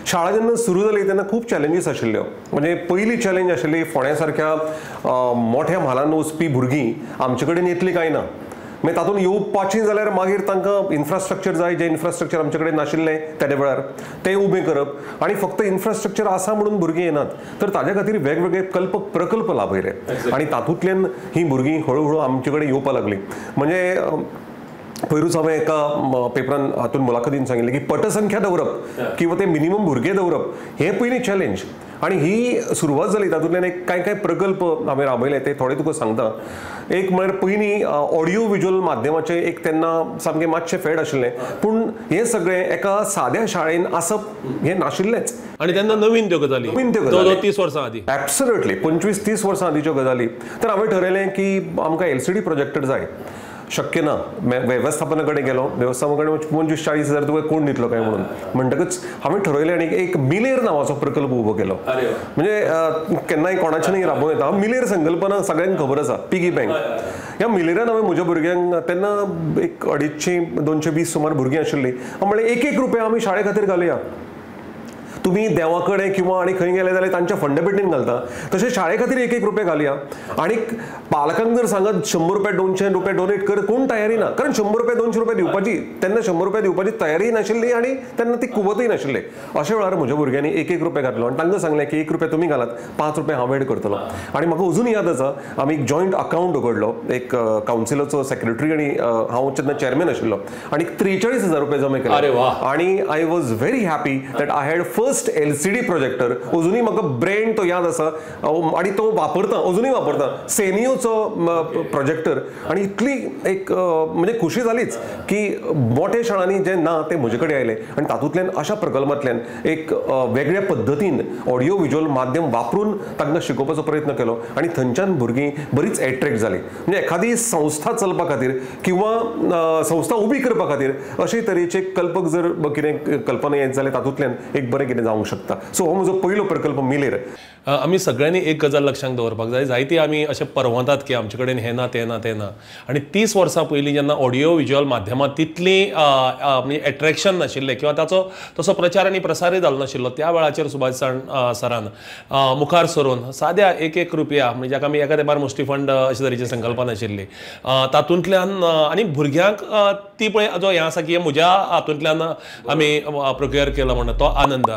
शाळा जेन्ना सुरू जाली तेन्ना खूब चॅलेंजीस आशिल्ल्यो. म्हणजे पयली चॅलेंज आशिल्ली फोंड्या सारक्या मोठ्या म्हालान वचपी भुरगीं आमचे कडेन येतलीं काय ना. मागीर तातूंत येवपाचीं जाल्यार मागीर तांकां इन्फ्रास्ट्रक्चर जाय, जें इन्फ्रास्ट्रक्चर आमचे कडेन नाशिल्लें तेदे वेळार तें उबें करप. आनी फक्त इन्फ्रास्ट्रक्चर आसा म्हणून भुरगीं येनात, तर ताजे खातीर वेगवेगळे कल्पक प्रकल्प लाभयले आनी तातूंतल्यान हीं भुरगीं हळू हळू आमचे कडेन येवपाक लागलीं. म्हणजे पयरूच हांवें एका पेपरान हातून मुलाखतीन सांगिल्लें की पटसंख्या दवरप किंवा ते मिनिमम भुरगे दवरप हें पयलीं चॅलेंज. आनी ही सुरवात जाली तातूंतल्यान एक कांय कांय प्रकल्प हांवें राबयले ते थोडे तुका सांगता. एक म्हळ्यार पयलीं ऑडियो विज्युअल माध्यमाचें एक तेन्ना सामकें मातशें फेड आशिल्लें, पूण हें सगळें एका साद्या शाळेन आसप हें नाशिल्लेंच. आनी तेन्ना नवीन त्यो गजाली, 30 वर्सां आदीं, एब्सोल्युटली 25-30 वर्सां आदींच्यो गजाली. तर हांवें ठरयलें की आमकां LCD projector जाय. शक्य ना, वेवस्थापना कडेन गेलो, वेवस्थापना कडेन 25-40 हजार तुका कोण दितलो काय म्हणून. म्हणटकच हांवें ठरयलें आनी एक मिलेर नांवाचो प्रकल्प उबो केलो. म्हणजे केन्नाय कोणाच्यानय राबोवं येता. मिलेर संकल्पना सगळ्यांक खबर आसा, पिगी बँक. ह्या मिलेरान हांवें म्हज्या भुरग्यांक तेन्ना एक 250-220 सुमार भुरगीं आशिल्लीं, हांव म्हणलें 1-1 रुपया आमी शाळे खातीर घालुया. तुमी देवा कडेन किंवा आनी खंय गेले जाल्यार तांच्या फंड पेटीन घालता, तशें शाळे खातीर 1-1 रुपया घालया. आनी पालकांक जर सांगत 100 रुपया 200 रुपया डोनेट कर, कोण तयारी ना, कारण 100 रुपया 200 रुपया दिवपाची तेन्ना 100 रुपया दिवपाची तयारी नाशिल्ली आनी तेन्ना ती कुवतूय नाशिल्ली. अशा वेळार म्हज्या भुरग्यांनी 1-1 रुपया घातलो आनी तांकां सांगलें की 1 रुपया तुमी घालात, 5 रुपया हांव एड करतलो. आनी म्हाका अजून याद आसा, आमी एक जॉयंट अकावंट उगडलो, एक कावन्सिलाचो सेक्रेटरी आनी हांव तेन्ना चॅरमॅन आशिल्लो, आनी 43,000 रुपया जमे केले. आनी I was very happy that I had first LCD projector. अजूनय म्हाका ब्रँड तो याद आसा आनी तो वापरता, अजूनय वापरता, सेनियोचो प्रोजेक्टर. आनी इतली एक म्हणजे खुशी जालीच की मोठ्या शाळांनी जें ना तें म्हजे कडेन आयलें आनी तातूंतल्यान अशा प्रकल्पांतल्यान एक वेगळ्या पद्दतीन ऑडियो विज्युअल माध्यम वापरून तांकां शिकोवपाचो प्रयत्न केलो आनी थंयच्यान भुरगीं बरीच एट्रॅक्ट जालीं. म्हणजे एखादी संस्था चलपा खातीर किंवा संस्था उबी करपा खातीर अशे तरेचे कल्पक जर कितें कल्पना येत जाल्यार तातूंतल्यान एक बरें कितें जावंक शकता. सो हो म्हजो पयलो प्रकल्प मिलेर. आमी सगळ्यांनी एक गजाल लक्षांत दवरपाक जाय, जायती आमी अशें परवंतात की आमचे कडेन हें ना तें ना तें ना, आनी 30 वर्सां पयलीं जेन्ना ऑडियो विज्युअल माध्यमांत तितली म्हणजे एट्रॅक्शन नाशिल्लें किंवा ताचो तसो प्रचार आनी प्रसारय जालो नाशिल्लो, त्या वेळाचेर सुभाष सरान मुखार सरून साद्या 1-1 रुपया म्हणजे जाका आमी एका तेंपार मुस्टी फंड अशे तरेची संकल्पना आशिल्ली तातूंतल्यान आनी भुरग्यांक ती पळय जो हें आसा की म्हज्या हातूंतल्यान आमी प्रोक्युअर केलो म्हणून तो आनंद.